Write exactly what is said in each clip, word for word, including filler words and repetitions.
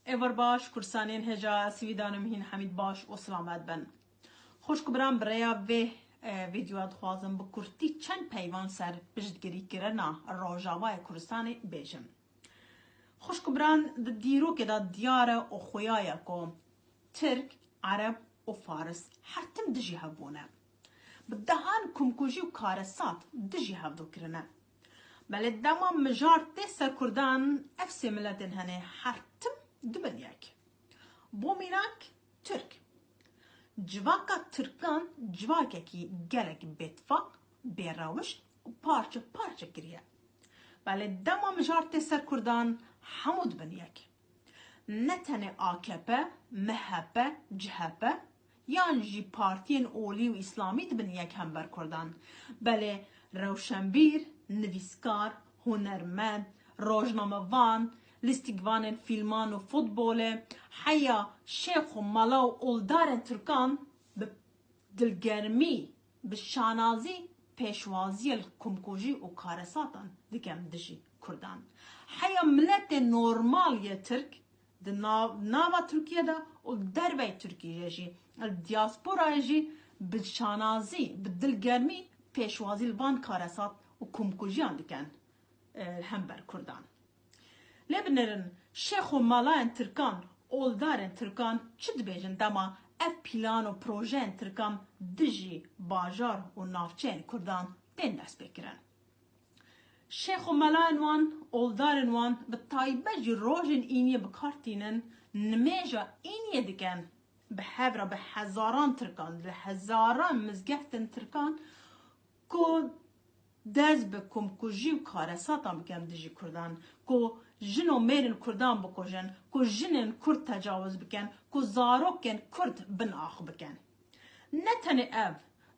Êvar baş, kursanên hêja, ez hîvî danim hîn hemîd baş û silamet bin. Xwişk û biran, bi rêya vê, e, vîdyoya dixwazim bi kurtî çend peyvan ser piştgirîkirina Rojavayê Kurdistanê bêjim. Xwişk û biran, di dîrokê de diyar e û xuya ye ku Tirk, Ereb û Faris her tim dijî hev bûne. Bi dehan komkujî û karesat dijî hevdo kirine. Belê dema mijar tê ser Kurdan, ev sê miletên hene her tim dibin yek. Bo mînak, Tirk. Civaka Tirkan civakekî gelek bêtifaq, bêrewş û parçe parçe kiriye. Belê dema mijar tê ser Kurdan, hemû dibin yek. Ne tenê A K P, M H P, C H P, yan jî partiyên olî û îslamî dibin yek hember Kurdan. Belê rewşenbîr, nivîskar, hunermend, rojnamevan, lîstikvanên fîlman û futbolê, heya şêx û mala û oldarên Tirkan bi dilgermî, bi şanazî pêşwaziyê li komkujî û karesatan dikem dijî Kurdan. Heya miletê normal yê Tirk di nav-, nava Tirkiye de û li dervey Tirkiye jî, li diasporayê jî bi şanazî, bi dilgermî pêşwazî li van karesat û komkujiyan dikin, e, hember Kurdan. Lê binêrin, şêx û malayên Tirkan, oldarên Tirkan çi dibêjin dema ev pîlan û projeyên Tirkan dijî bajar û navçeyên Kurdan tên destpêkirin? Şêx û melayên wan, oldarên wan, bi taybet jî rojên îniyê bi kar tînin, nimêja îniyê dikin, bi hev re bi hezaran Tirkan, li hezaran mizgeftên Tirkan ku dest bi komkujî û karesatan bikin dijî Kurdan, ku jin û mêrên Kurdan bikujin, ku jinên Kurd tecawuz bikin, ku zarokên Kurd bin ax bikin. Ne tenê ev,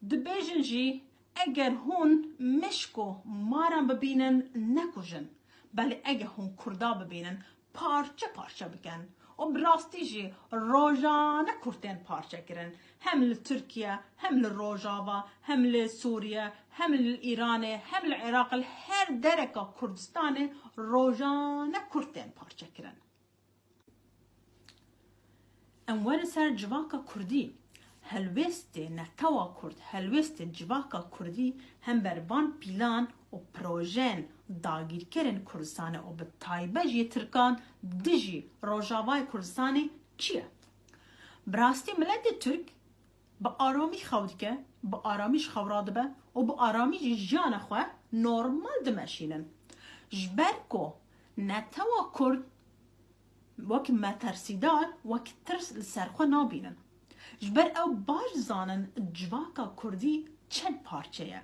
dibêjin jî, eger hûn mişk û maran bibînin, nekujin. Belê eger hûn Kurda bibînin, parçe parçe bikin. Û bi rastî jî rojane Kurd tên parçe kirin. Hem li Tirkiye, hem li Rojava, hem li Sûriye, hem li Îranê, hem li Iraq, li her dereka Kurdistanê rojane Kurd tên parçe kirin. Em werin ser civaka Kurdî. Helwestê netewa Kurd, helwestê civaka Kurdî hember van pîlan û projeyên dagîrkerên Kurdistanê û bi taybet jî Tirkan dijî Rojavayê Kurdistanê çi ye? Bi rastî miletê Tirk bi aramî xew dike, bi aramî ji xew radibe û bi aramî jî jiyana xwe normal dimeşînin. Ji ber ku netewa Kurd wek metersîdar, wek tirs li ser xwe nabînin. Ji ber ew baş dizanin civaka Kurdî çend parçe ye.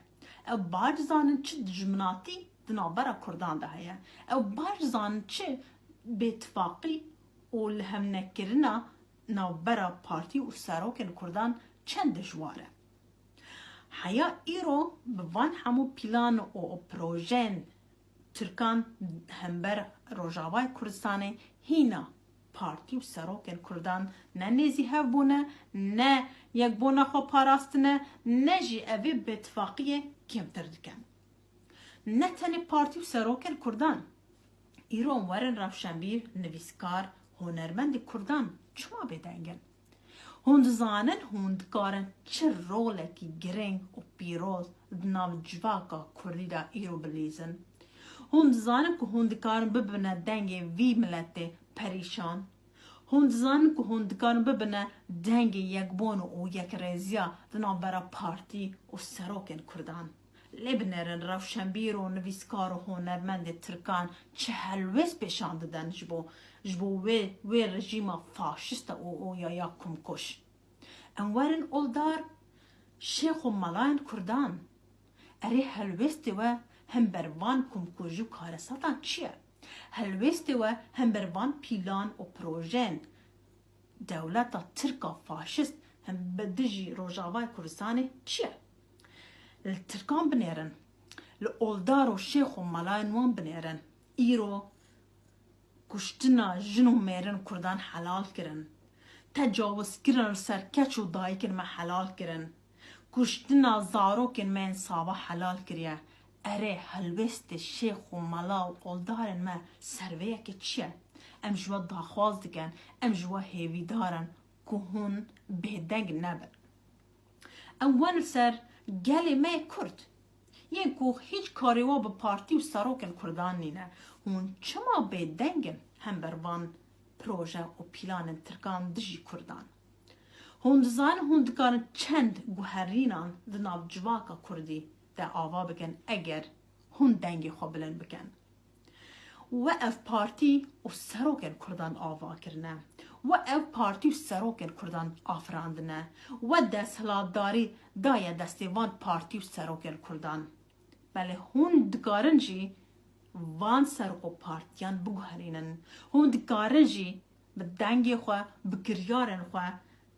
Ew baş dizanin çi dijminatî di navbera Kurdan de heye. Ew baş dizanin çi bêtifaqî û lihevnekirina navbera partî û serokên Kurdan çend dijwar e. Heya îro bi van hemû pîlan û projeyên Tirkan hember Rojavayê Kurdistanê hîna partî û serokên Kurdan ne nêzî hev bûne, ne yekbûna xwe parastine, ne jî evê bêtifaqiyê kêmtir dikin. Ne tenê partî û serokên Kurdan, îro werin rewşenbîr, nivîskar, hunermendê Kurdan çima bêdeng in? Hûn dizanin hûn dikarin çi rolekî girîng û pîroz di nav civaka Kurdî de îro bilîzin? Hûn dizanin ku hûn dikarin bibine dengê vî miletê perîşan? Hûn dizanin ku hûn dikarin bibine dengê yekbûn û yekrêziya di navbera partî û serokên Kurdan? Lê binêrin, rewşenbîr û nivîskar û hunermendê Tirkan çi helwêst pêşan didin ji bo, ji bo wê, wê rejîma faşîsta û, û ya, ya kumkuj. Em werin oldar şêx û melayên Kurdan. Erê, helwêstê we hember van kumkujî û karesatan çi ye? Helwêstê we hember van pîlan û projeyên dewleta Tirka faşîst hem bi dijî Rojavayê Kurdistanê çi ye? Li Tirkan binêrin, li oldar û şêx û melayên wan binêrin. Îro kuştina jin û mêrin Kurdan helal kirin. Tecawizkirin li ser keç û dayikên me helal kirin. Kuştina zarokên me yên sava helal kiriye. Erê, helwêstê şêx û mela û oldarên me ser vê yekê çi ye? Em ji we daxwaz dikin, em ji we hêvîdar in ku hûn bêdeng nebin. Em wen li ser gelê me yê Kurd, yên ku hîç karê we bi partî û serokên Kurdan nîne, hûn çima bêdeng in hember van proje û planên Tirkan dijî Kurdan? Hûn dizanin hûn dikarin çend guherînan di nav civaka Kurdî de ava bikin eger hûn dengê xwe bilind bikin? We ev partî û serokên Kurdan ava kirine. We ev partî û serokên Kurdan afirandine. We desthilatdarî daye destê van partî û serokên Kurdan. Belê hûn dikarin jî van serok û partiyan biguherînin. Hûn dikarin jî bi dengê xwe, bi kiryarên xwe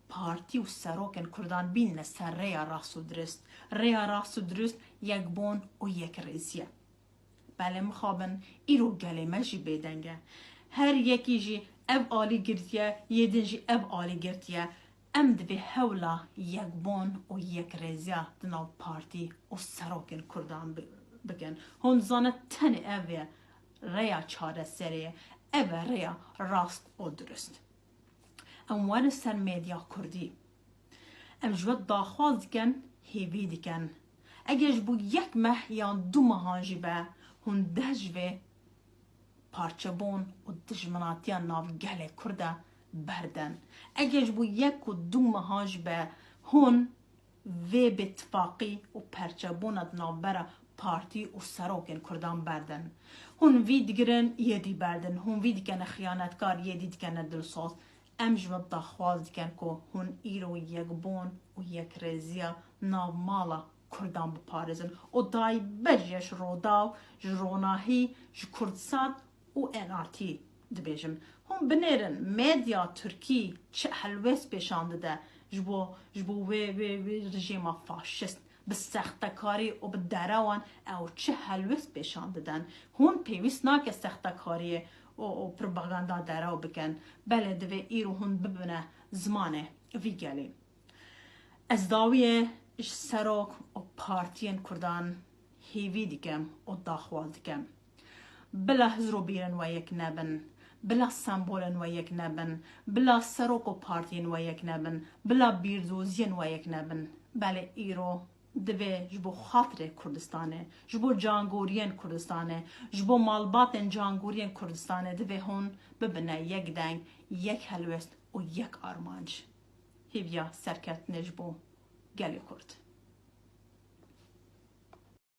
partî û serokên Kurdan bînine ser rêya rast û dirust. Rêya rast û dirust yekbûn û yekrêzî ye. Belê mixabin, îro gelê me jî bêdeng e. Her yekî jî ev alî girtiye, yê din jî ev alî girtiye. Em divê hewla yekbûn û yekrêziya di nav partî û serokên Kurdan bi-, bikin. Hûn dizanin tenê ev e rêya çareserê ye. Ev e rêya rast û dirust. Em werin ser medya Kurdî. Em ji we daxwaz dikin, hêvî dikin. Eger ji bo yek meh yan du mehan jî be, hûn dest ji vê parçebûn û dijminatiya nav gelê Kurd de berdin. Eger ji bo yek û du mehan jî be, hûn vê bêtifaqî û perçebûna di navbera partî û serokên Kurdan berdin. Hûn vî digirin, yê dî berdin. Hûn vî dikene xiyanetkar, yê dî dikene dilsoz. Em ji we daxwaz dikin ku hûn îro yekbûn û yekrêziya nav mala Kurdan biparêzin û taybet jî ji Rûdaw, ji Ronahî, ji Kurdsat û N R T dibêjim. Hûn binêrin, medya Tirkî çi helwêst pêşan dide ji bo, ji bo wê, wê, wê rejîma faşist. Bi sextekarî û bi derewan ew çi helwêst pêşan didin. Hûn pêwîst nake sextekariyê û, û propaganda derew bikin. Belê divê îro hûn bibine zimanê vî gelê. Ez dawiyê ji serok û partiyên Kurdan hêvî dikim û daxwaz dikim. Bila hizr û bîrên we yek nebin, bila sembolên we yek nebin, bila serok û partiyên we yek nebin, bila bîrdoziyên we yek nebin. Belê îro divê ji bo xatirê Kurdistanê, ji bo cangoriyên Kurdistanê, ji bo malbatên cangoriyên Kurdistanê divê hûn bibine yek deng, yek helwest û yek armanc. Hêviya serkeftinê ji bo gelê Kurd.